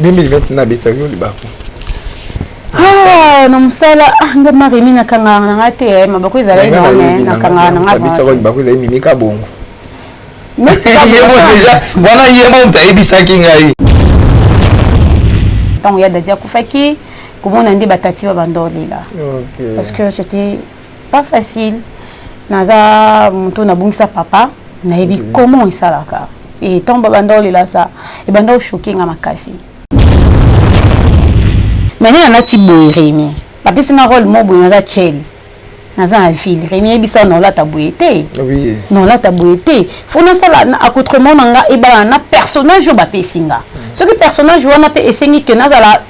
2020 nabetisaki yo libaku. Ah, na mosala, ah, nga Maremi, nakangaka na nga te, eh, mabako ezalaki na me nakangaka na nga. Nabetisaka libaku ezali Mimi Kabongo. Ye mo déjà wana, ye mo moto ayebisaki ngai. Ntango ya Dadi akufaki, komona nde batati babanda olela, parce que c'était pas facile. Naza moto nabungisa papa, nayebi comment esalaka. E ntango babanda olela, sa ebanda ochoquer nga makasi. Mais nde nalati boye, Remi bapesi nga rôle mo boye, naza chel, naza na ville. Remi yebisa, naolata boye te, naolata boye te, faut nasala accoutrement na nga ebalana na personnage oyo bapesi nga. Soki personnage wana mpe esengi ke nazala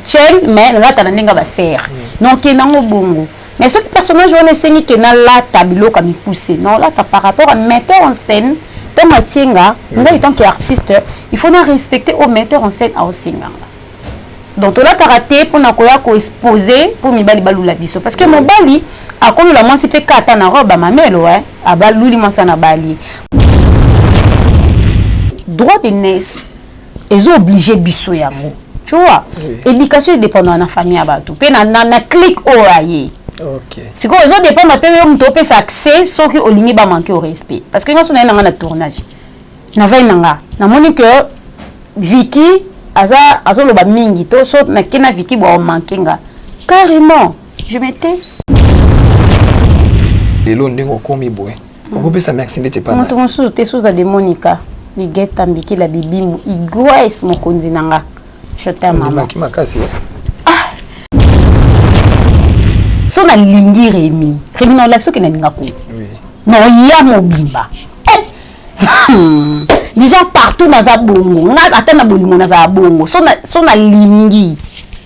chel, mais nalata na ndenge ya basere, nokende yango bongo. Mais soki personnage wana esengi ke nalata biloko ya mikuse, naolata par rapport à metteur en scène. Ntango atie nga, ngai tant que artiste, il faut na respecter oyo metteur en scène aosenganga. Donc tolataka te mpona koya koexposer mpo mibali balula biso, parce que mobali akolula mwasi mpe kata na robe mamelo, abaluli mwasi na bali. Droit d'aînesse ezo oblige biso yango, tu vois. Éducation edépendaka na famille ya bato mpe na clique oyo aye. Sikoyo ezodépendre mpe yo moto opesa accès soki olingi bamanquer au respect, parce que nga so naye na nga na tournage, na veille na nga, namoni que Viki aza azoloba mingi to so nake na Viki bwa omanquer nga carrément, je m'étais. Lelo ndenge okomi boye, okopesa merci ndeti epa? Moto mosusu te, Suza de Monica Bigeta Mbikila Bibimu Igwes, mokonzi na nga, je t'aime, mama. Ondimaki makasi, eh? So nalingi Remi, Remi na olakisi soki nalinga ko noya mobimba. Eh! Déjà partout naza bongo, nga ata na bolingo nazala bongo. So nalingi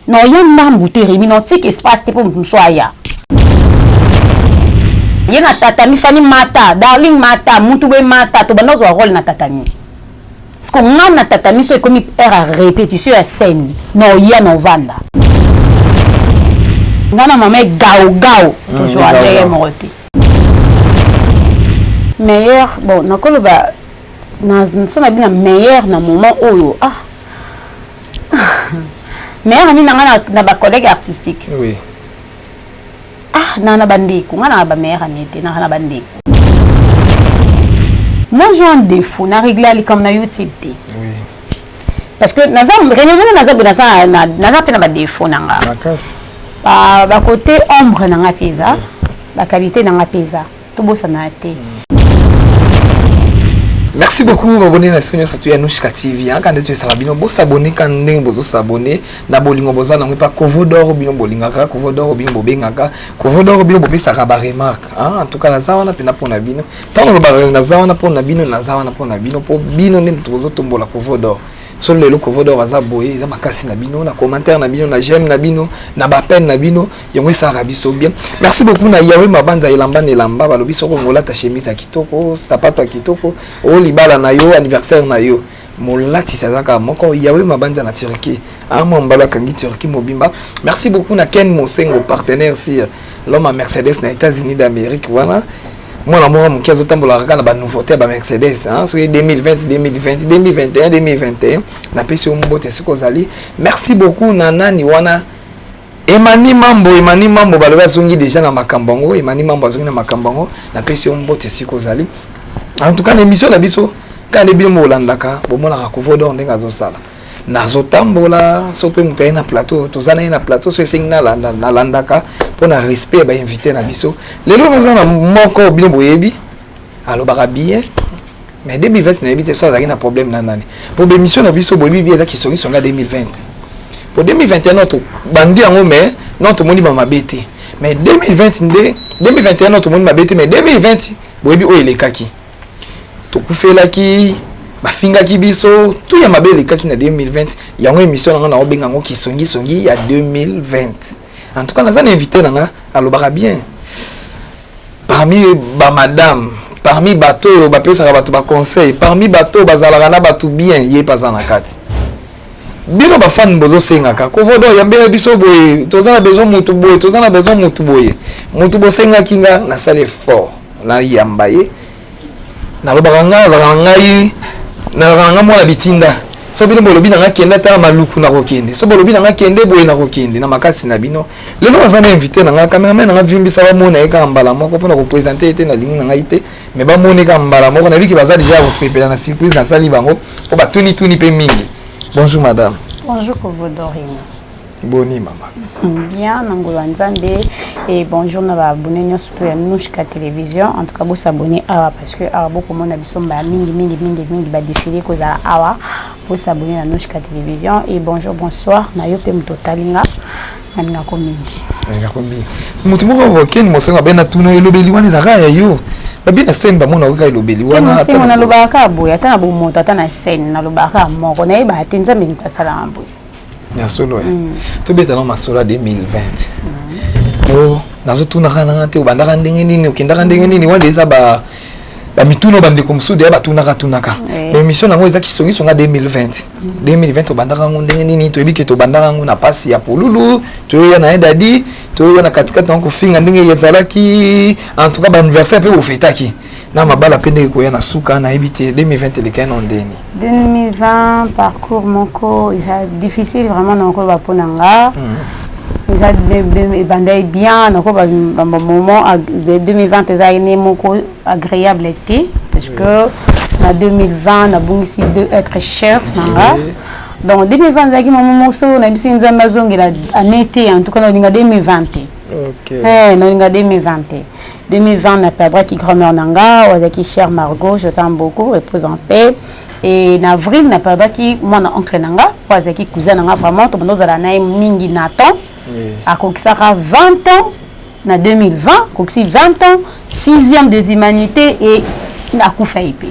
noya ndambu te, Remi, notika espace te mpo moto mosu aya. Ye na tatami, Fani mata, Darling mata, mutu boye mata, tobanda ozwa rôle na tatami. Parce que nga na tatami, so ekomi heure ya répétition ya scène, na oya na ovanda, nga na mama egaogao tozwa ndenge moko te. Meilleur, bon, nakoloba so na bino meilleur na moment oyo, ah, meilleur ami na nga na bacollègue artistique. Ah, na bandeko nga na bameilleur ami te, nanga na bandeko. Moi, j'ai un défaut, na réglé likambo na YouTube te, parce que naza réunion, naza boye, naza mpe na badéfaut na nga. Makasi. Bakote ombre na nga mpe eza, baqualité na nga mpe eza, tobosana te. Merci beaucoup, babone na biso nyonso to ya Nushka TV. Aka nde toyesaka bino bosabone ka ndenge bozosabone na bolingo boza nango epa Kovo d'Or. Bino bolingaka Kovo d'Or, bino bobengaka Kovo d'Or, bino bopesaka baremarque. En tout cas, naza wana mpena mpona bino. Ntango lobaka naza wana mpona bino, naza wana mpona bino, mpo bino nde moto bozotombola Kovo d'Or. So lelo Kovo d'Or aza boye, eza makasi na bino, na commentaire na bino, na j'aime na bino, na bapene na bino. Yango esalaka biso bien. Merci beaucoup na Yawe Mabanza elamba na elamba. Balobi soki ongolata chemise ya kitoko, sapato ya kitoko, oyo libala na yo, anniversaire na yo, molatisi aza kaka moko, Yawe Mabanza na Turquie. Amwa mbalo akangi Turquie mobimba. Merci beaucoup na Ken Mosengo, partenaire sur l'homme à Mercedes na États-Unis d'Amérique. Wana mwana moko moke azotambolaka kaka na banouveauté ya bamercedes, soki 2020, 2020, 2021, 2021. Napesi yo mbote soki ozali. Merci beaucoup na nani wana, Emani Mambo. Emani Mambo, balobi azongi déjà na makambo yango. Emani Mambo azongi na makambo yango. Napesi yo mbote esika ozali. En tout cas, na émission na biso kaka nde bino bolandaka, bomonaka Kovo d'Or ndenge azosala. Nazotambola so mpe moto aye na plateau, toza na ye na plateau, so esengi nalanda, nalandaka mpo na respect ya bainvité na biso. Lelo naza na moko bino boyebi, alobaka bien, mais 2020 nayebi te so azalaki na problème na nani, po bémission na biso boyebi bi ezaki songisongi ya 2020. Po 2021 no tobandi yango, mais non, tomoni bamabe te. Mais 2020 nde, 2021 no tomoni mabe te, mais 2020 boyebi oyo elekaki, tokufelaki, bafingaki biso, tu ya mabe elekaki na 2020. Yango émission na nga naobenga yango kisongisongi ya 2020. En tout cas, naza na invité na nga, alobaka bien, parmi bamadame, parmi bato oyo bapesaka bato baconseil, parmi bato oyo bazalaka na bato bien, ye mpe aza na kati. Bino bafani bozosengaka Kovo d'Or yambela biso boye, toza na besoin motu boye, toza na besoin motu boye. Motu bosengaki nga, nasali effort, nayamba ye. Nalobaka nga nazalaka na ngai, nazalaka na nga mwana bitinda. So bino bolobi na nga kende ata maluku, nakokende. So bolobi na nga kende boye, nakokende na makasi na bino. Lelo naza na invité na nga, cameraman na nga vimbisa, bamona ye kaka mbala moko mpona koprésenter ye te. Nalingi na ngai te, mais bamoni kaka mbala moko. Nayebiki baza déjà kosepela na surprise nasali bango, mpo batunituni mpe mingi. Bonjour madame. Bonjour Kovodorine. Boni mama? Bien, na ngolo ya Nzambe. Et bonjour na baabonnés nyonso to ya Nouchka Télévision. En tout cas, bosabonner awa, parce que awa bokomona biso mbala mingi mingi mingi mingi, badéfilé kozala awa. Bosabonner na Nouchka Télévision. Et bonjour, bonsoir na yo mpe moto otalinga, nalingako mingi. Nalingako mingi. Moto moko okeni mosengo abe na tuna, elobeli wana ezalaka ya yo? Babi na scène bamona okoka elobeli wana. Mosengo, nalobaka kaka boye, ata na bomoto, ata na scène, nalobaka kaka moko, nayebaka te Nzambe moto asalaka boye. Ya solo. Tobeta na masolo ya 2020 o nazotunaka nanga te, obandaka ndenge nini, okendaka ndenge nini? Wana eza ba bamituna bandeko mosusu deya batunaka tunaka. Émission nango eza kisongisonga 2020. 2020 tobandaka yango ndenge nini? Toyebi ke tobandaka yango na pasi ya polulu, toyoya na ye dadi, toyoya na katikati yango kofinga ndenge ezalaki. En tout cas, baanniversaire mpe bofetaki na mabala mpe ndenge koya na suka, nayebi te 2020 elekai na ndeni. 2020, parcours moko eza difficile vraiment na koloba mpo na nga. Eza ebandai bien, nakoba bamoment 2020 eza ene moko agréable te, parce que na 2020 nabungisi deux êtres chers na nga. Donc 2020 ezalaki mama moko so nayebisi Nzambe azongela année te. En tout cas, naolinga 2020 te, naolinga 2020 te. 2020, na perdraki grand-mère na nga oyo azalaki chère, Margot, je t'aime beaucoup, repose en paix. Et na avril, na perdaki mwana oncle na nga oyo azalaki cousin na nga. Vraiment, tobanda ozala na ye mingi. Nathan akokisaka 20 ans na 2020, akokisi 20 ans, sixième des humanités, et akufa ye mpe.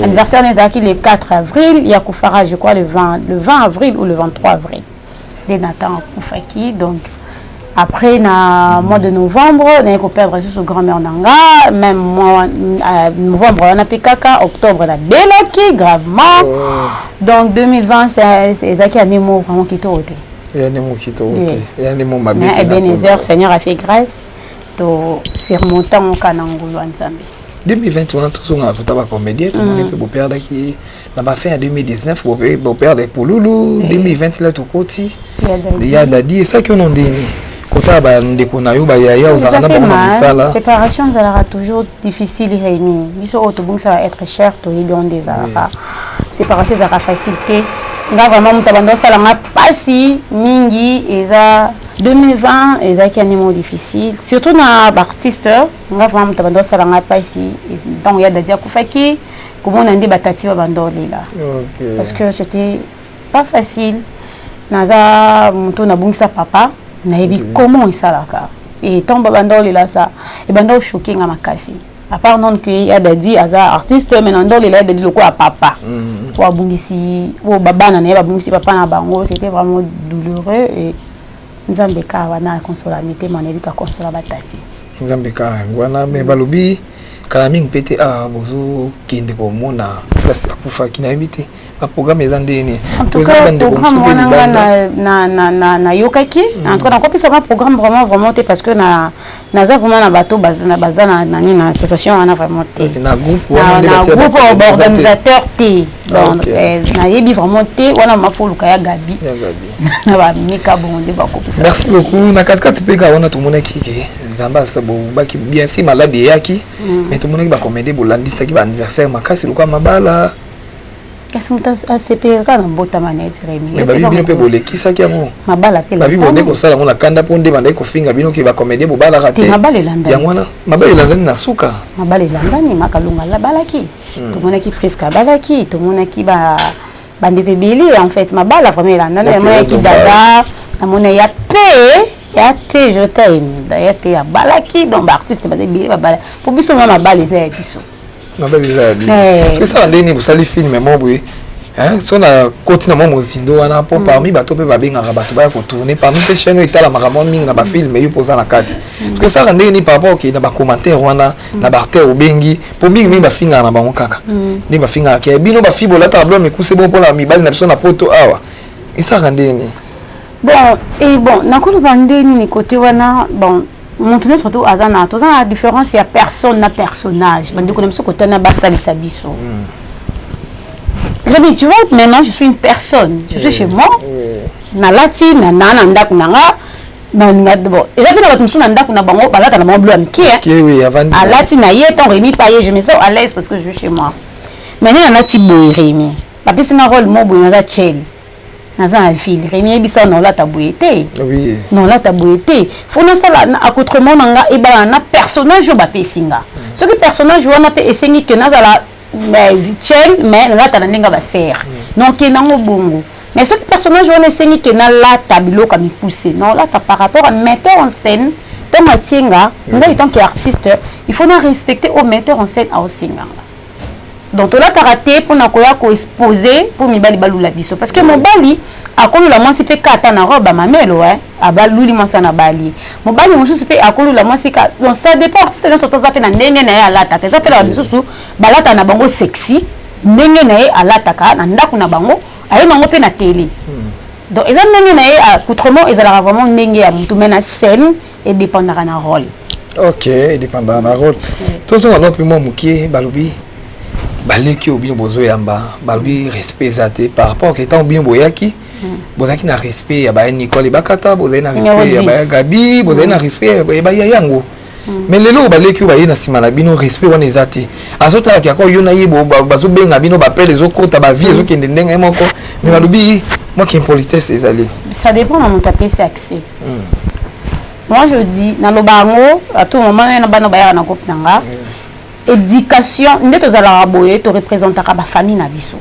Anniversaire na ezalaki le 4 avril, ye akufaka, je crois, le 20, le 20 avril ou le 23 avril nde Nathan akufaki. Donc après, na mois de novembre, naye koperdre lisusu grand-mère na nga, même mois novembre wana mpe kaka. Octobre, nabelaki gravement. Donc 2020 ezalaki année moko vraiment kitoko te. Année moko kitoko te, année moko mabe. Mais Ebenezer, Seigneur a fait grâce, to surmontant oka na ngolu ya Nzambe. 2020 wana, tozongaka tota bacomédien, tomoni mpe boperdaki na bafin ya 2019, boperdre Pululu. 2020 la tokoti ya Dadi, esalaki ono ndeni kotala bandeko na yo, bayaya ozalaka na bango na mosala? Séparation ezalaka toujours difficile, Rémi. Biso oyo tobongisaka être cher, toyebi ngo nde ezalaka. Séparation ezalaka facile te. Nga vraiment, moto abanda osalanga mpasi mingi eza 2020. Ezalaki année moko difficile, surtout na baartiste. Nga vraiment, moto abanda osalanga mpasi ntango ya Dadi akufaki, komona nde batati babanda olela, parce que c'était pas facile. Naza moto nabongisa papa, nayebi comment esalaka. E ntango babanda olela, sa ebanda ochoquer nga makasi. À part non que ya Dadi aza artiste, mais na ndolela ya Dadi lokola papa po abungisi oyo babana na ye, babungisi papa na bango. C'était vraiment douloureux. Et Nzambe kaka wana akonsola mitema, nayebi kakonsola batati. Nzambe kaka yango wana. Me balobi kala mingi mpe te awa bozokende komona place akufaki, nayebi te baprogramme eza ndeni. En tout cas, programme wana nga nayokaki, en tout cas nakopesa ma programme vraiment vraiment te, parce que naza vraiment na bato baza na nani, na association wana vraiment te. Na groupe. Na groupe baorganisateur te. Donc nayebi vraiment te wana. Mafoluka ya Gabi na bamika bongo nde bakopesa. Merci beaucoup. Na katikati mpe kaka wana, tomonaki ke Nzambe asa bobaki bien si maladi eyaki, mais tomonaki bacomédie bolandisaki baanniversaire makasi lokola mabala. Kasi moto asepelaka kaka na mbotama neti Remi. Babi bino mpe bolekisaki yango. Mabala mpe. Babi bonde kosala yango na kanda mpo nde bandaki kofinga bino ke bacomédie bobalaka te. Mabala elandani. Yango wana mabala elandani na suka. Mabala elandani. Makalunga abalaki, tomonaki Priske abalaki, tomonaki bandeko ebele. En fait, mabala vraiment elandani. Namonaki Dada, namoni ya pe ya pe je t'aime ya pe abalaki. Donc baartiste baza ebele babala po biso mwa mabala eza ya biso. Mabala eza ya biso. Esala ndenge nini bosali film mo boye so na koti na mwa mozindo wana? Mpo parmi bato mpe babengaka bato baya kotourner, parmi mpe chaîne oyo etalamaka mwa mingi na bafilm, yo mpo oza na kati, parce que esalaka ndenge nini par rapport oke na bacommentaire wana na baartère obengi? Mpo mingimingi bafingaka na bango kaka nde bafingaka ke bino bafi bolataka bilo mikuse bongo mpona mibali na biso na poto awa. Esalaka ndenge nini? Bon, et bon, nakoloba nde nini côté wana? Bon, moto nyonso to aza na, toza na différence ya personne na personnage. Bandeko na biso kotana basalisa biso. Rémi, tu vois, maintenant je suis une personne, je suis chez moi. Nalati na na na ndako na nga, bon, eza mpe na bato mosusu na ndako na bango balata na bango bilo ya mike. Alati na ye ton Rémi pa ye, je me sens à l'aise parce que je suis chez moi. Maintenant nalati boye, Rémi bapesi nga rôle mo boye, naza tchel, naza na ville. Rémi yebisa na olata boye te, na olata boye te, faut nasala accoutrement na nga ebalana na personnage oyo bapesi nga. Soki personnage wana mpe esengi ke nazala tchel, mais nalata na ndenge ya basere, donc nango bongo. Mais soki personnage wana esengi ke nalata biloko ya mikuse, naolata par rapport à metteur en scène. Ntongo atie nga, ngai tant que artiste, il faut na respecter au metteur en scène aosenganga. Donc tolataka te mpona koya koexposer mpo mibali balula biso, parce que mobali akolula mwasi mpe kata na robe mamelo, abaluli mwasi na bali. Mobali mosusu mpe akolula mwasi ka. Donc ça dépend, artiste nyonso toza mpe na ndenge na ye alataka. Eza mpe na bamisusu balataka na bango sexy, ndenge na ye alataka na ndako na bango, aye nango mpe na télé. Donc eza ndenge na ye, accoutrement ezalaka vraiment ndenge ya motu, mais na scène edépendaka na rôle. Ok, edépendaka na rôle. Tozonga no mpe mwa moke. Balobi baleki oyo bino bozoyamba, balobi respect eza te par rapport ke ntango bino boyaki, bozalaki na respect ya baya Nicole Ebakata, bozali na respect ya baya Gabi, bozali na respect ya baya yango. Mais lelo oyo baleki oyo baye na nsima na bino, respect wana eza te. Azotalaka yako yo na ye, bazobenga bino, bapele ezokota, bavie ezokende ndenge moko, mais balobi mwaki impolitesse ezali. Ça dépend na moto apesi accès. Moi je dis, naloba yango à tout moment na bana bayaka na groupe na nga, éducation nde tozalaka boye, toreprésentaka bafamille na biso.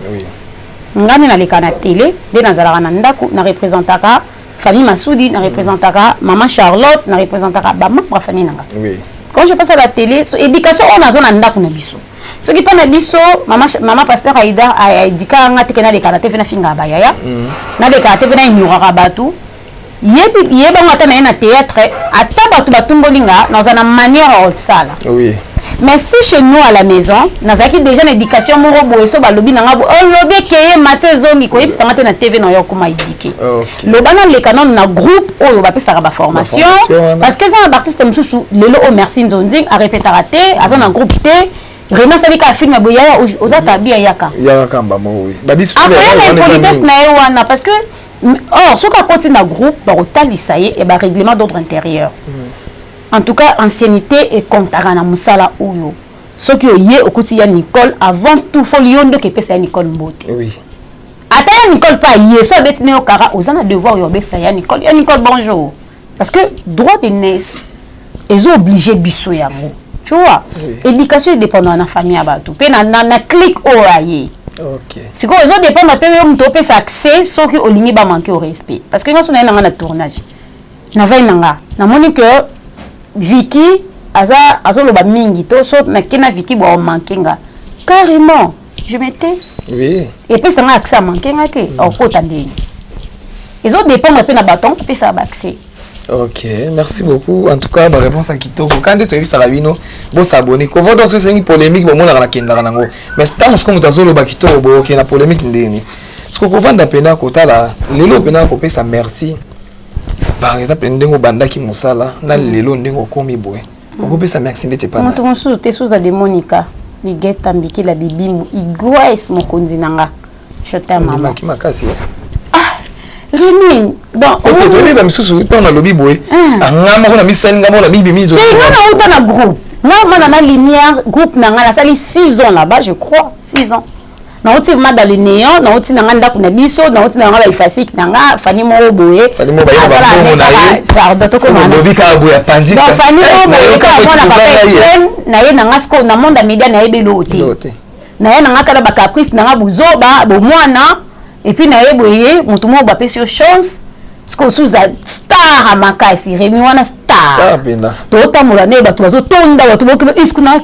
Nga nde naleka na télé, nde nazalaka na ndako, na représentaka famille Masudi, na représentaka mama Charlotte, na représentaka bamembre ya famille na nga. Quand je passe à la télé, so éducation oyo nazo na ndako na biso, soki mpa na biso mama, mama pasteur Aida aéduquaka nga teke nalekaka te mpe nafingaka bayaya, nalekaka te mpe na ignoraka bato. Yebango ata na ye na théâtre, ata bato batumboli nga, naza na manière ya kosala. Mais si chez nous à la maison nazalaki déjà na éducation moko boye, so balobi na nga boye, olobi ekeye mati ezongi, koyebisanga te na TV na yo okoma éduqué. Loba naleka nano na groupe oyo bapesaka baformation, parce que eza na baartiste mosusu lelo oyo, merci Nzonzi, arépétaka te, aza na groupe te. Remi asali kaka film boye, yaya ozata bi ayaka akoya na impolitesse na ye wana, parce que or soki akoti na groupe, bakotalisa ye ya barèglement d'ordre intérieur. En tout cas, ancienneté ekontaka na mosala oyo. Soki oye okuti ya Nicole, avant tout faut yo ndoki epesa ya Nicole mbote. Ata ya Nicole mpe aye, so abeti na yo kara, oza na devoir oyo obesa ya Nicole, ya Nicole bonjour, parce que droit d'aînesse ezo oblige biso yango, tu vois. Éducation edépendaka na famille ya bato mpe na clique oyo aye. Sikoyo ezodépendre mpe yo moto opesa accès, soki olingi bamanquer au respect. Parce que nga so naye nanga na tournage, na veille na nga, namoni que Viki aza azoloba mingi, to so nake na Viki bo amanquer nga carrément, je m'étais epesa nga accès, amanquer nga te, akokota ndenge ezodépendre mpe na bato apesaka baaccès. Ok, merci beaucoup. En tout cas, baréponse ya kitoko. Quand nde toyebisaka bino bosabonner, kovodo so esengi polémique, bomonaka nakendaka nango. Mais ntango sikoyo moto azoloba kitoko boye, okende na polémique ndeni? Siko kovanda mpena kotala lelo, mpena kopesa merci, par exemple ndenge obandaki mosala na lelo ndenge okomi boye, okopesa merci ndeti epa? Moto mosusu te, Suza de Monica Bigeta Mbikila Bibimu Igwes, mokonzi na nga, je t'aime mama. Ndimaki makasi. Ah Rémi, donc toyebi bamisusu, ntango nalobi boye, anga moko na misali, nga moko na mibimi. Te, nga nauta na groupe nga mana na lumière, groupe na nga nasali 6 ans là-bas, je crois 6 ans. Nauti vraiment dans le néant, nauti na nga ndako na biso, nauti na nga baifasike na nga fani moko boye. Pardon, tokomafani moko boye kaka mwana papa Etienne na ye na nga. Sikoyo na monde ya média nayebi eloko te, na ye na nga kaka bacaprice na nga, buzoba bomwana. Et puis na ye boye, moto moko bapesi yo chance, sikoyo osuza star ya makasi. Remi wana star, totambola nde bato bazotonda, bato esku na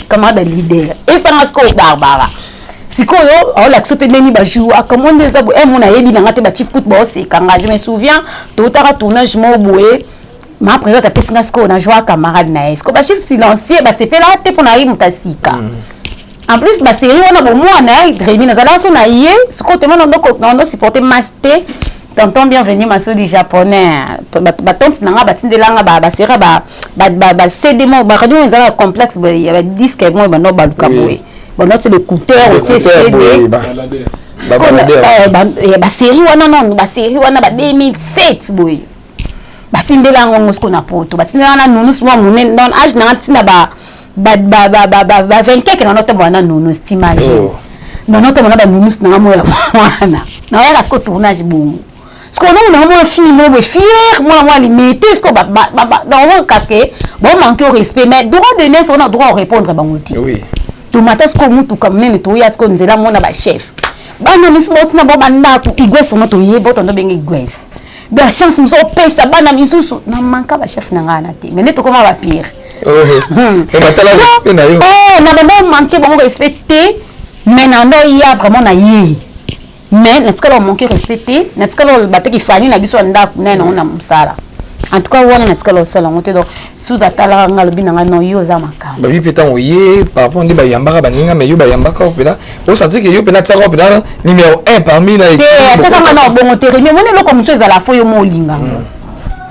camarade ya leader esanga. Sikoyo Barbara sikoyo aolakisa mpe ndeni bajouaka mo nde eza boye, mo nayebi nanga te, bachief kut baosekanga. Je me souviens, toutaka tournage moko boye, ma présente apesi nga sikoyo na joie camarade na ye. Sikoyo bachef silencieux basepela te mpo na ye moto asika. En plus basérie wana bomwana Rémi nazalaka so na ye. Sikoyo tema nando supporter mas te, tonton Bienvenu Masudi japonais, batante na nga batindelanga basérie, bacd mo baradio ezalaka complexe ya badisque mo bando baluka boye, bando tie l'écouteur, otie CD. Basérie wana, non, basérie wana ba 2007 boye, batindela yango ngo siko na Poto, batindela na nounours mwa monene. Donc âge nanga ntina ba 20 quelque, nano otambola na nounours, t'imagine? Nano otambola na banounours nanga moya mwana, naoyaka siko tournage bongo. Siko onongo nanga mwa fille mo boye fière, mwana mwa limité, siko donc kake bomanque au respect, mais droit de naissance, on a droit répondre bango te. Tomata siko mutuka monene, toya siko nzela, mona bachef, bana misusu bautina bao bandako igwese ngo toyeba otondo obenge igwese, bachance mosusu opesa bana misusu. Na manka bachef na ngai na te, mais nde tokoma bapire na banda omanke bango respect te, mais na nda oya vraiment na ye, mais natikala omanke respect te, natikala bateki fani na biso ya ndako naye nango na mosala. En tout cas wana natikala osala yango te. Donc suza atalaka nga, alobi na nga: non, yo oza makambo. Babi mpe ntango ye par rapport nde bayambaka baninga, mais yo bayambaka mpena, osanti ke yo mpena atiaka mpena numéro 1 parmi na Te, atiaka nga na obongo te. Rémi, omoni eloko mosusu ezala fo yo mo olinga.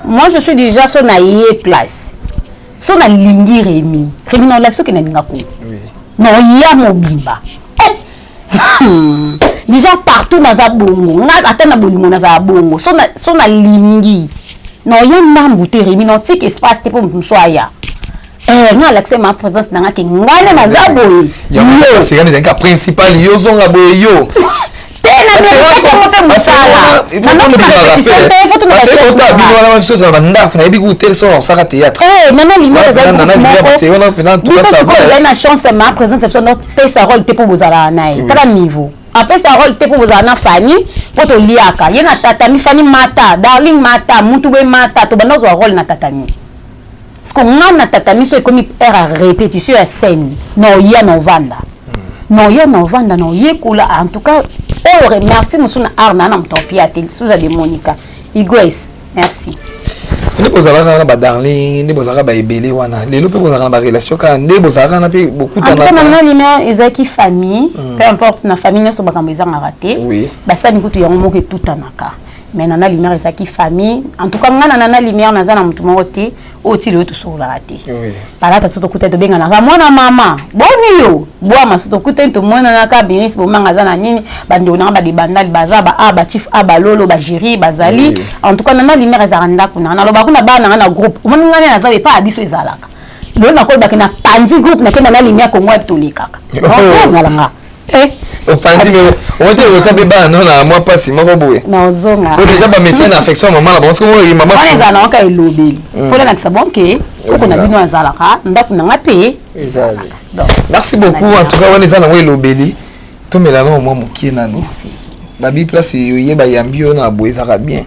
Moi je suis déjà so na ye place, so nalingi Rémi, Rémi na olaki soki nalinga ko na oya mobimba déjà partout. Naza bongo nga, ata na bolingo nazala bongo. So nalingi na oya ndambu te, Rémi, na otika espace te mpo moto mosu aya. Nga alakisa ma présence na nga ke ngai nde naza boye. Sekani ezalaki principal, yo ozonga boye yo. Te, na mérite mpe mosala. Biso na bandako nayebi kutu te so osaka théâtre. Nana Lumière ezali groupe moko. Biso sikoyo ezali na chance, ma présence biso nopesa rôle te mpo bozalaka na ye. Tala niveau, apesa rôle te mpo bozala na Fani, mpo toliaka ye na tatami. Fani mata, Darling mata, mutu boye mata, tobanda ozwa rôle na tatami. Parce que nga na tatami, so ekomi heure ya répétition ya scène, na oya na ovanda, na oya na ovanda na oyekola. En tout cas oyo merci mosu na art na na moto opia te, Suza de Monica Igwes, merci. Nde bozalaka na badarling, nde bozalaka baebele wana, lelo mpe bozalaka na barelation kaka nde bozalaka na mpe bokutana? Nana ezalaki famille, peu importe, na famille nyonso makambo ezangaka te. Basali kutu yango moko etutanaka, mais Nana Lumière ezalaki famille. En tout cas nga na Nana Lumière naza na motu moko te oyo ti lelo tosololaka te. Palata so tokutani, tobenganaka mwana mama, boni yo bwama. So tokutani, tomonanaka biris bomanga aza na nini, bandeko nanga badebandali baza ba a bachief a balolo bagéri bazali. En tout cas Nana Lumière ezalaka ndako nanga. Naloba kuna bana nanga na groupe, omoni ngani naza epa ya biso ezalaka lelo, nakolobaki na panzi groupe, nakenda na Lumière Kongo, yapi tolekaka nalanga. Opanzi ote oza mpe bana no na mwa mpasi moko boye. Nazonga. Po déjà bamesia na affection ya mama na bango, soki oyo mama. Wana ezala na waka elobeli mpona nakisa bonke koko na bino azalaka ndako nanga mpe. Ezali. Merci beaucoup. En tout cas wana eza nango elobeli, tomela nao mwa mokie nano. Babi place oyeba yambi yo na boye ezalaka bien.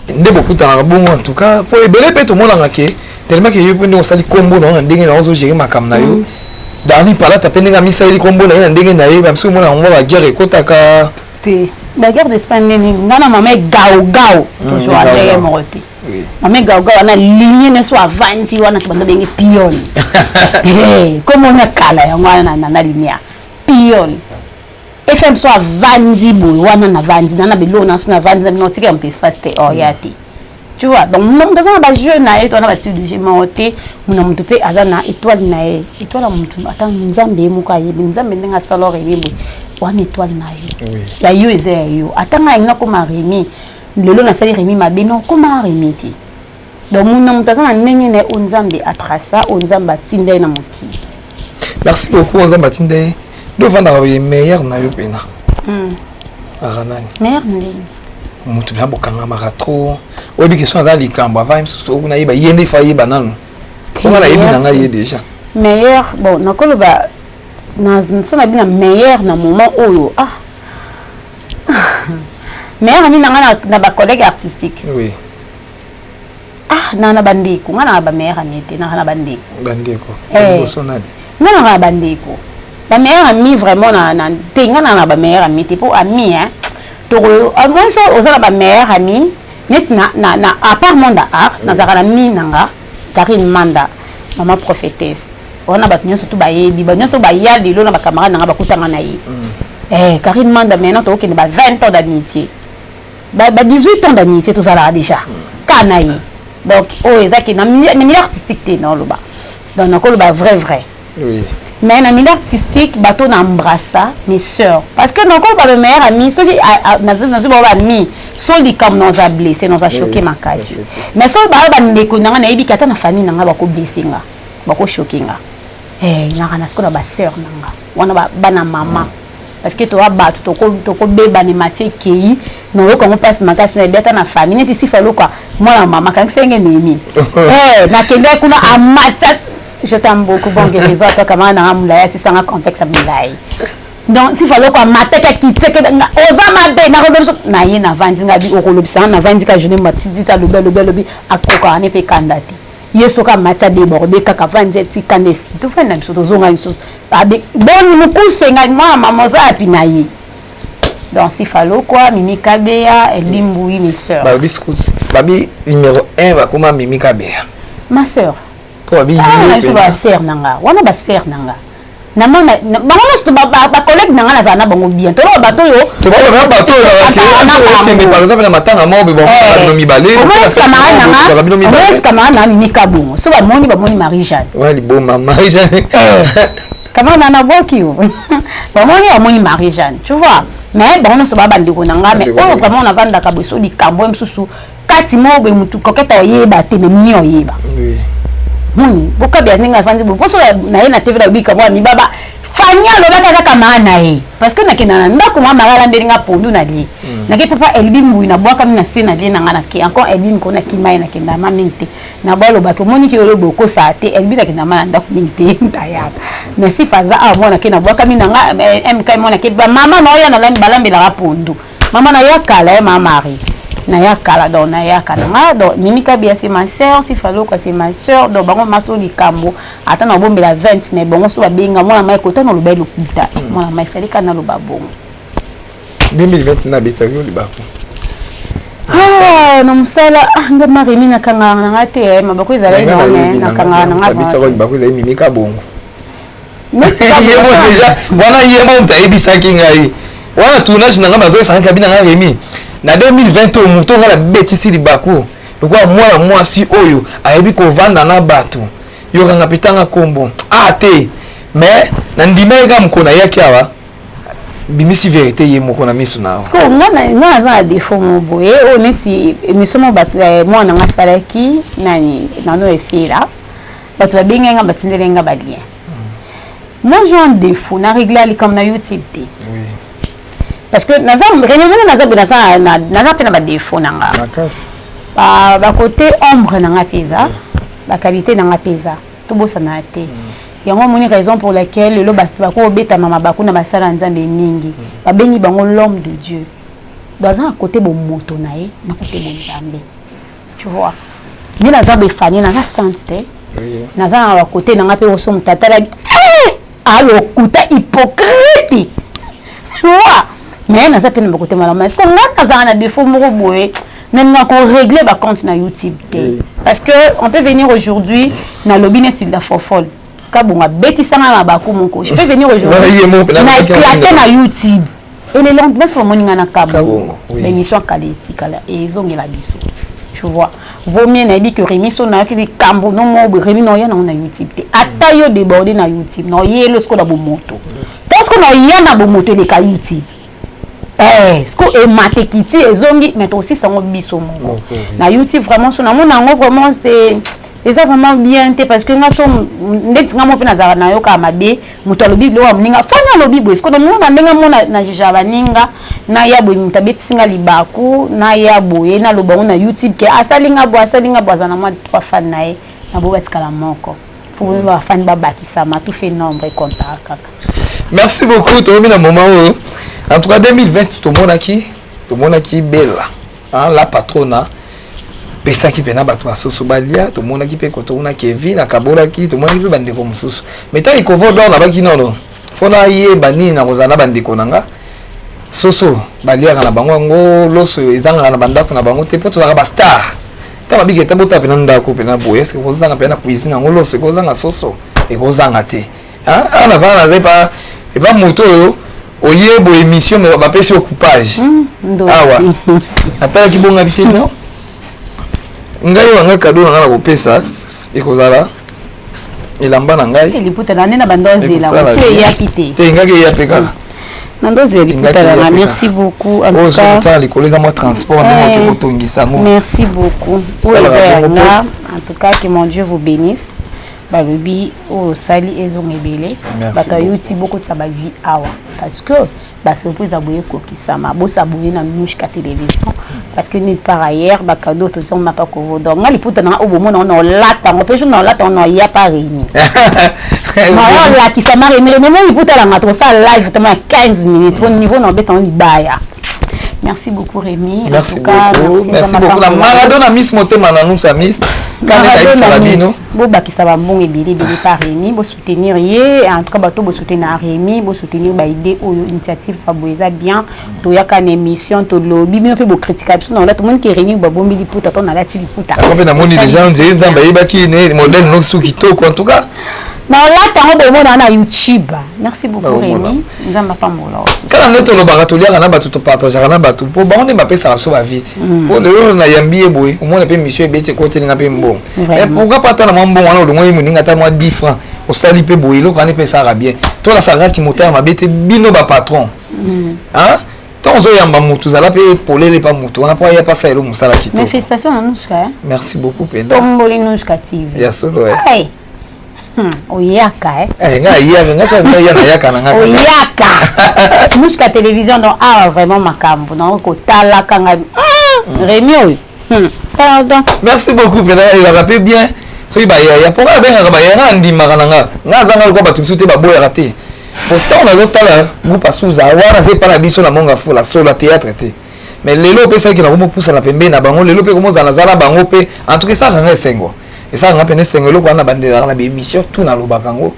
Nde bokutanaka bongo, en tout cas po ebele mpe tomonaka ke tellement ke yo mpe ndenge osali nkombo na yo na ndenge na yo, ozogere makambo na yo. Darli Palata mpe ndenge amisaleli nkombo na ye na ndenge na ye, bamisu omona yango baguerre ekotaka. Te, baguerre d'esprit ndeni nga na mama egaogao tozwa ndenge moko te. Mama egaogao wana ligne nyonso avandi wana, tobanda benge piole komona kala yango wana na Lumière piole FM. So avandi boye wana, navandi na biloko na so navandi na bino, otika moto espace te, oya te, tu vois? Donc moto aza na bajeu na ye to na bastyle de jeu moko te. Mona moto mpe aza na étoile na ye, étoile ya motu ata Nzambe ye moko ayebi. Nzambe ndenge asala Remi boye wana, étoile na yo ya yo eza ya yo. Ata ngai yangi nakoma Remi lelo, nasali Remi mabe, na okoma Remi te. Donc mona moto aza na ndenge na ye oyo Nzambe atraça, oyo Nzambe atinda ye na mokili. Merci beaucoup. Nzambe atinda ye nde ovandaka boye. Meilleur na yo mpena aka nani? Meilleur ndenge? Moto mpena bokangamaka trop, oyebi question aza likambo avant mosusu okuna yeba ye nde fa yeba nanu onga nayebi na ngai ye déjà. Meilleur, bon, nakoloba so na bino meilleur na moment oyo, ah, meilleur ami na ngai na bacollègue artistique. Ah, na bandeko nga na bameilleur ami te, naka na bandeko. Bandeko? Liboso nani? Nga naka na bandeko. Bameilleur ami vraiment na te, nga na bameilleur ami te, mpo ami hein, toko moi so oza na bameilleur ami neti na à part monde art, nazalaka na mi na nga Karine Manda, mama prophétesse wana, bato nyonso tu bayebi, bato nyonso baya lelo na bacamarade na nga bakutanga na ye. Karine Manda, maintenant tokokende ba 20 ans d'amitié, ba 18 ans d'amitié tozalaka déjà ka na ye. Donc oyo ezaki na milieu artistique te naoloba, donc nakoloba vrai vrai. Mais na milieu artistique, bato na embrassa mes sœurs, parce que noko ba meilleur ami, soki nazwi bango bami so likambo, naza blessé, naza choqué makasi. Mais soki baa bandeko na nga, nayebi ke ata na famille na nga bakoblesser nga, bakochoquer nga. Naka na sikoyo na basœur na nga wana, bana mama, parce que toza bato tokobebana, emati ekei, nayoka yango mpasi makasi. Nayebi ata na famille neti Sifa Lokwa, mwana mama kangisa ndenge nemi nakende kuna, amati. Je t'aime beaucoup, bon guérison. Ata camarade nanga molai, asisanga complexe ya molai. Donc Sifa Lokwa amataki, akiteke, oza mabe, nakolobi so na ye, navandi nga bi okolobisanga, navandi ka journée, matidi te, alobi, alobi, alobi, akokaka ne mpe kanda te. Ye soki amati, adéborde kaka, avandi, etikanda esi, tofandi na biso, tozonga lisusu boni mokuse ngai, mwana mama oza api na ye. Donc Sifa Lokwa, Mimi Kabeya, Elbi Mbui, mes sœurs. Babi scout, babi numéro 1 bakoma Mimi Kabeya. Ma sœur. Po babi na biso basœur na nga wana, basœur na nga namona bango nyonso, bacollègue na nga, nazala na bango bien. Toloba bato oyo Bato oyo, par exemple, na matanga moko bino mibale. Omoneti camarade na nga Mimi Kabongo, so bamoni Marie Jeanne. Wa liboma Marie Jeanne. Camarade na naboki yo, bamoni Marie Jeanne, tu vois. Mais bango nyonso baa bandeko na nga. Mais oyo vraiment navandaka boye, so likambo oyo mosusu kati moko boye, motu koketa oyeba te, mais mini oyeba moni bokabya ndenge afandi boye, mposo na ye na TV nalobika mwa mibaba Fani alobaka kaka maa na ye, parce que nakenda na ndako, mwa mara alambeli nga pondu, na lie, nake papa Elbi Mbui, nabwakami na se, na lie na nga, nake encore Elbi mikolo, nakima ye, nakenda ma mingi te. Na bo alobaki, omoniki oyo boye, okosala te. Elbi, nakenda ma na ndako mingi te, ntayaka. Mais si faza awa, mwana ke nabwakami na nga mk, mwana ke bamama na oyo balambelaka pondu, mama na kala ye, ma Marie naya kala. Donc nayaka na nga. Donc Mimi Kabia, c'est ma sœur, Sifa Lokwa, c'est ma sœur. Donc bango maso likambo ata na bombela 20, mais bongo so babenga mwana mai kota, na loba lokuta, mwana mai fali kana loba bongo. 2020 nabetaki yo libaku? Ah, na mosala nga Maremi, nakangaka na nga te, mabako ezalaki na me nakangaka na nga. Nabetaki libaku, ezali Mimi Kabongo déjà wana. Ye mo moto ayebisaki ngai wana tournage na ngai, bazoyesanga kabi na ngai Remi na 2020 oyo, moto ngai nabetisi libaku lokola mwana mwasi oyo ayebi kovanda na bato, yokanga mpe tanga nkombo a te. Mais nandimaki kaka mokolo nayaki awa, bimisi vérité ye moko na miso na. Parce que nga naza na défaut mo boye oyo neti émission mo bato, mwana nga asalaki nani nano efela, bato babengai nga, batindeli nga balien. Moi, j'ai un défaut, na réglé likambo na YouTube te, parce que naza réunion, naza boye, naza mpe na badéfaut na nga, bakote ombre na nga mpe eza, baqualité na nga mpe eza, tobosana te. Yango omoni raison pour laquelle lelo bakobetama mabaku na basala ya Nzambe mingi, babengi bango l'homme de Dieu. Donc aza na kote bomoto na ye, na kote bonzambe, tu vois. Nde naza befani, naza sainte te, naza na bakote na nga mpe. Oso moto atalaki alokuta, hypocrite wa, mais naza mpe na bakote malamu. Est ce que nga nazala na défaut moko boye, nalinga korégler bacompte na YouTube te, parce que on peut venir aujourd'hui, nalobi neti la fofole Kabongo abetisanga mabaku moko, je peux venir aujourd'hui na éclater na YouTube et le lendemain so bamoni nga na Kabongo, l'émission akala etikala ezongela biso, tu vois. Vaut mieux nayebi que Remi so nayaki likambo no mo boye, Remi naoya nango na YouTube te. Ata yo déborde na YouTube, naoyeli siko na bomoto to siko naoya na bomoto eleka YouTube. Siko emate kiti ezongi, mais tosisa yango biso moko na YouTube. Vraiment, so namona yango vraiment, c'est eza vraiment bien te, parce que nga so ndeti nga mo mpe nazalaka nayokaka mabe. Moto alobi biloko ya moninga, Fani alobi boye, siko namona ndenge mo na juger baninga, naya boye, moto abetisi nga libaku, naya boye, naloba ngo na YouTube ke asali nga boye, asali nga boye, aza na mwa trois fan na ye, na boye batikala moko, fo bafani babakisama, tout fait nombre ekontaka kaka. Merci beaucoup. Toyobi na moment oyo, en tout cas 2020 tomonaki Bella, hein, la patrona pesaki mpena bato basusu balia. Tomonaki mpe koto kuna Kevin akabolaki, tomonaki mpe bandeko mosusu. Mais ntango Kovo d'Or nabaki nono, fo nayeba nini na kozala na bandeko na nga soso baliaka na bango yango, loso ezangaka na bandako na bango te, mpo tozalaka bastar. Ntango babiki ata botala mpena ndako mpena boye, eske kozanga mpena na cuisine yango loso ekozanga, soso ekozanga te? Awa navanda, naza epa moto oyo oye boye émission, mais bapesi yo coupage awa, natalaki bonga bisi no ngai wanga. Cadeau na ngai na kopesa ekozala Elamba na ngai. Liputa na nde na bando ozela mosu eyaki te. Te, engaki eya mpe kaka. Na ndo ozela liputa na nga. Merci beaucoup en tout cas. Oyo likolo eza mwa transport ndenge oke kotongisa yango. Merci beaucoup. Oyo eza ya nga. En tout cas, que mon Dieu vous bénisse. Balobi oyo osali ezonga ebele. Bato ya YouTube bokotisa ba vie awa parce que basurprise ya boye ekokisama. Bosabone na Nouchka Télévision parce que nulle part ailleurs bacadeau tozonga pa kovo. Donc nga liputa nanga oyo bomona ngo na olata yango mpe jour na olata yango na oya pa Rémi na olakisa ma Rémi Rémi mo liputa nanga tokosala live toma ya 15 minutes po niveau na obeta ngo libaya. Merci beaucoup Rémi. Merci en tout cas, beaucoup. Merci, merci beaucoup. Na Maradona Miss Motema na Nusa Miss. Maradona Miss. Bobakisa bambongo ebele ebele pa Rémi, bosoutenir ye. En tout cas bato bosoutenir Rémi, bosoutenir ba idée oyo, initiative fa boye eza bien. Toyaka na émission, tolobi, bino mpe bokritika biso na olata, tomoni ke Rémi babombi liputa to nalati liputa. Yango mpe namoni déjà nzeye Nzambe ayebaki ne modèle no suki kitoko en tout cas. Na olata yango bomona na YouTube. Merci beaucoup Rémi. Nzambe apambola. Kaka nde tolobaka, toliaka na bato, topartageaka na bato mpo bango nde bapesaka biso bavite. Po lelo nayambi ye boye, omona mpe mission ebeti, ekotelinga mpe mbongo. Mais pourquoi pas ata na mwa mbongo wana olongo ye moninga ata mwa 10 francs, osali mpe boye, eloko wana mpe esalaka bien. Tolasaka kimotema mabe te, bino bapatron. Ntango ozoyamba motu, zala mpe polele pa motu wana mpo aya mpasa elo mosala kitoko. Mais félicitations na Nouchka. Merci beaucoup mpenza. Tomboli Nouchka TV. Ya solo. Oyaka eh. Eh, nga ayaka, nga sa nga ya nayaka na nga. Oyaka Nouchka Télévision. Donc awa vraiment makambo na kotalaka nga Rémi oyo. Pardon. Merci beaucoup mpenza, ezalaka mpe bien soki bayaya, mpo nga abengaka bayaya, nga andimaka na nga, nga azanga lokola bato mosusu te baboyaka te. Pourtant nazotala groupe Asuza wana aza epa na biso na Monga Fula solo ya théâtre te, mais lelo opesaki na komopusana pembeni na bango, lelo mpe komozala naza na bango mpe. En tout cas esalaka nga esengo, esalaka nga pene esengo. Eloko wana bandelaka na baémission tout, nalobaka yango,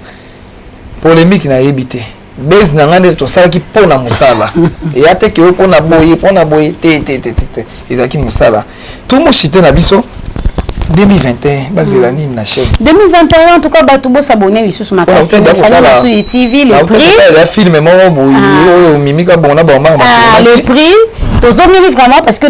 polémique nayebi te. Base na ngai nde tosalaki mpo na mosala, eya te ke mpo na boye, mpo na boye te, te, te, te, te, ezalaki mosala. Tomoshite na biso 2021, bazela nini na chaîne? 2021, en tout cas bato bosabone lisusu makasi Fanny TV, le prix. Ya film moko boye oyo mimika bongo na bango. Le prix tozongeli vraiment parce que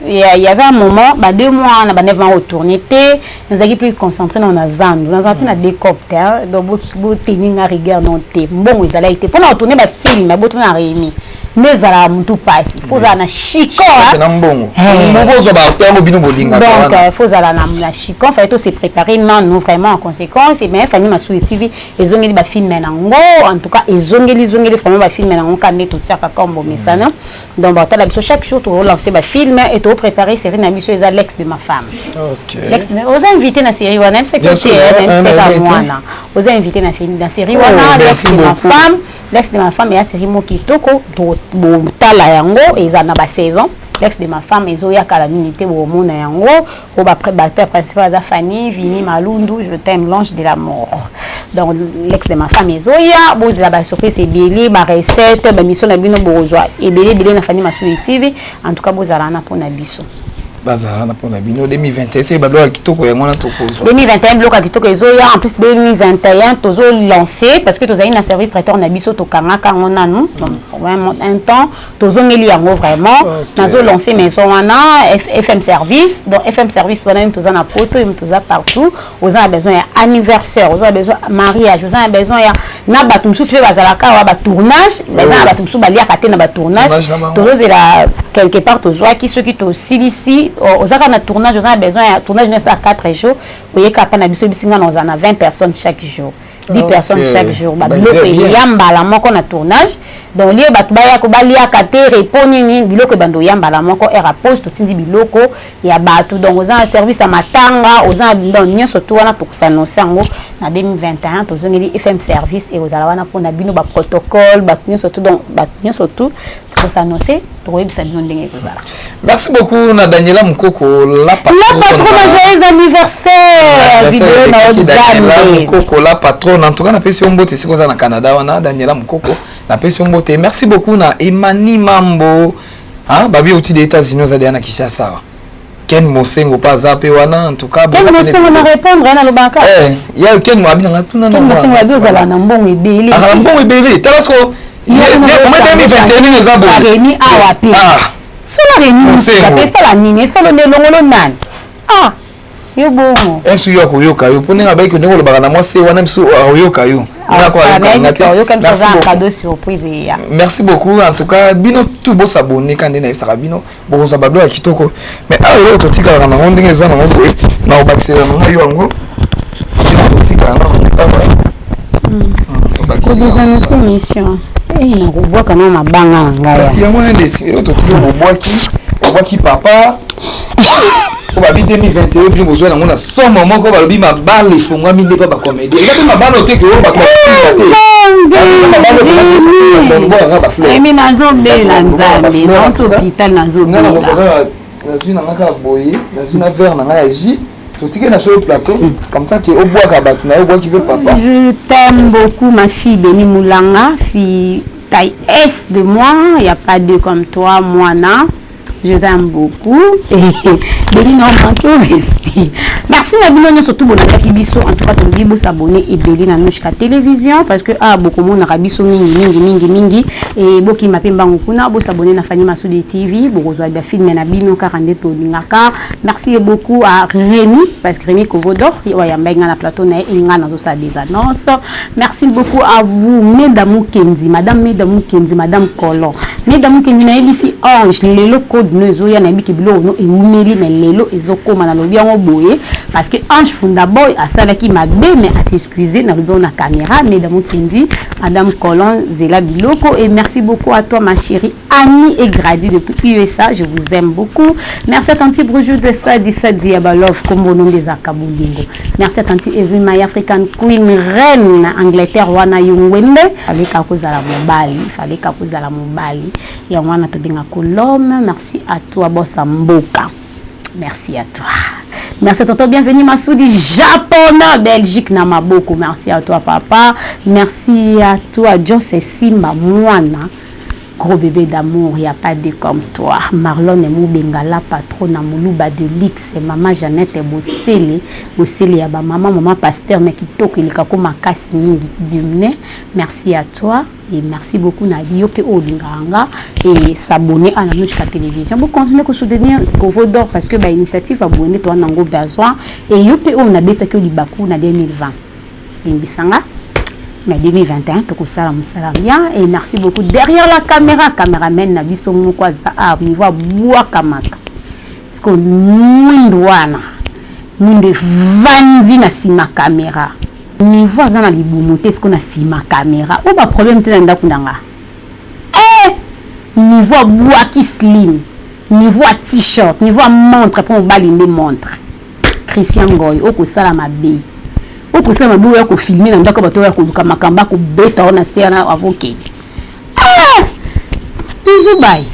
il y avait un moment ba 2 mois na ba 9 ans retourné te, nazalaki plus concentré na zandu, nazalaki na décop te. Donc boteni nga rigueur non te, mbongo ezalaki te mpona retourner bafilm. Botuna na Rémi nde ezalaka motu mpasi, fo ozala na chicon. Na mbongo bozwa baacteur bino bolingaka. Donc fo ozala na chicon, fallait to se préparer nanu vraiment en conséquence. Mais Fanny Masui TV ezongeli bafilm nango, en tout cas ezongeli, ezongeli vraiment bafilm nango ka nde totiaka kombo mesana. Donc batala biso chaque jour, tolance bafilm et topréparer série na biso, eza L'ex de ma femme. Oza invité na série wana, mseka mwana, oza invité na série wana, L'ex de ma femme. L'ex de ma femme eya série moko kitoko, botala yango, eza na basaison. L'ex de ma femme ezoya kala mingi te, bomona yango. Oyo baacteur principal aza Fanny Vini Malundu, je t'aime l'ange de la mort. Donc L'ex de ma femme ezoya, bozela basurprise ebele, barecette, bamission na bino bokozwa ebele ebele na Fanny Masui TV. En tout cas bozala wana mpona biso. Bazala wana mpona bino. 2021 se babiloko ya kitoko yango wana tokozwa. 2021 biloko ya kitoko ezoya. En plus 2021 tozolance parce que tozali na service traiteur na biso, tokangaka yango nanu un temps, tozongeli yango vraiment. Nazolance maison wana FM Service. Donc FM Service wana, yemi toza na poto, yemi toza partout, oza na besoin ya anniversaire, oza na besoin mariage, oza na besoin ya na bato mosusu mpe bazalaka awa, batournage, baza na bato mosusu baliaka te na batournage, tozozela quelque part tozwaki. Soki tosilisi, oza kaka na tournage, oza na besoin ya tournage nyonso ya 4 jours, oyeka mpa na biso, ebisinga na oza na 20 personnes chaque jour, 10 personnes chaque jour, babiloko eya mbala moko na tournage. Donc lie bato bayaka baliaka te, repo nini, biloko ebanda oya mbala moko, heure ya pause totindi biloko ya bato. Donc oza na service ya matanga, oza na donc nyonso tu wana, tokosannonce yango na 2021. Tozongeli FM Service, ekozala wana mpona bino, baprotocole, bato nyonso tu. Donc bato nyonso tu, tokosannonce, tokoyebisa bino ndenge ekozala. Merci beaucoup na Daniela Mukoko, la patronne. La patronne, joyeux anniversaire, vidéo na Daniela Mukoko, la patronne. En tout cas napesi yo mbote esika oza na Canada wana, Daniela Mukoko, napesi yo mbote. Merci beaucoup na Emani Mambo, ah babi outi des États-Unis, oza deya na Kinshasa. Ken Mosengo mpe aza mpe wana, en tout cas. Ken Mosengo na répondre na lobaka. Eh, ya Ken abi nanga tuna. Ken Mosengo abi ozala na mbongo ebele. Akala mbongo ebele, tala siko 2021 eza boye. Remi awa mpe sala Remi, esala nini, esala nde elongolo nani? Ah. Yo bongo. Msu yo akoyoka yo mpo ndenge abayiki ndenge olobaka na mwasi wana msu akoyoka yo. Merci beaucoup en tout cas bino tout bosabonner ka nde nayebisaka bino bokozwa bablo ya kitoko mais awa eloko totikalaka nango ndenge eza nango boye na kobakisela na ngai yo yango totikala nango awa. Kodésannonce émission nakobwaka na mabanga na ngai. Kasi yango wana nde eloko totikali obwaki obwaki papa po babi 2021 bino bozwa nango na somo moko balobi mabala efongwami nde mpa bacomédien eza mpe mabala oteke oyo bato bafinga te. Nazobela Nzambe, nauti hôpital, nazobela. Nazwi na nga kaka boye, nazwi na verre na ngai ya jus, totiki na sur plateau comme ça ke obwaka bato na yo, obwaki mpe papa. Je t'aime beaucoup, ma fille Béni Moulanga, fille taille S de moi, il n'y a pas deux comme toi, moi, je t'aime beaucoup. Béni non manque au respect. Merci na bino nyonso tout bolandaki biso. En tout cas, tolobi bosabonner ebele na Nouchka Télévision parce que ah bokomonaka biso mingi mingi mingi mingi et bokima mpe mbangu kuna bosabonner na Fanny Masudi TV, bokozwa ba film na bino kaka nde tolingaka. Merci beaucoup à Rémi parce que Rémi Kovodor wayamba nga na plateau na ye nga nazosala des annonces. Merci beaucoup à vous Meda Mukendi, Madame Meda Mukendi, Madame Colon. Meda Mukendi, nayebisi Ange lelo code no ezoya, nayebiki biloko no ewumeli mais lelo ezokóma. Nalobi yango boye parce que Ange Funda Boy asalaki mabe mais as'excuse, nalobi yango na caméra. Meda Mukendi, Madame Colon, zela biloko. Et merci beaucoup à toi, ma chérie Annie et Grady depuis USA, je vous aime beaucoup. Merci à Tanti Brujou de Sadi Sadi Abalov, Kombo Nondezaka Bolingo. Merci à Tanti Evelyne My African Queen, Reine Angleterre wana Yungwende. Fallait kakozala mobali, fallait kakozala mobali. Ya wana tobenga l'homme. Merci à toi Bossa Mboka. Merci à toi. Merci à tonton, bienvenue Massoudi, Japon, Belgique, na maboko. Merci à toi papa. Merci à toi José Simba Mwana. Gros bébé d'amour, il n'y a pas de comme toi. Marlon Moubengala, patron na Moulouba de Lix, maman Jeannette Bossele, Bossele ya ba maman, maman pasteur, mais qui toque le kako makasi mingi dimne. Merci à toi et merci beaucoup na bio pe olinganga et s'abonner à la Nouchka Télévision. Vous continuez à soutenir Kovo d'Or parce que ba initiative abonné toi nango besoin et yo pe on a beta que libaku na 2020. Limbisanga. Mais 2021 tokosala mosala bien. Et merci beaucoup derrière la caméra, caméraman na biso moko aza a niveau abwakamaka parce que mwindu wana, mwindu evandi na nsima caméra, niveau aza na libumu te siko na nsima caméra oyo baproblème te na ndako na nga. Eh, niveau abwaki slim, niveau ya t-shirt, niveau ya montre, mpo mobali nde montre. Christian Ngoy, okosala mabe, okosala mabe oyo kofilme na ndako, bato oyo koluka makambo akobeta wana se wana avokende. Ah, bisous, bye.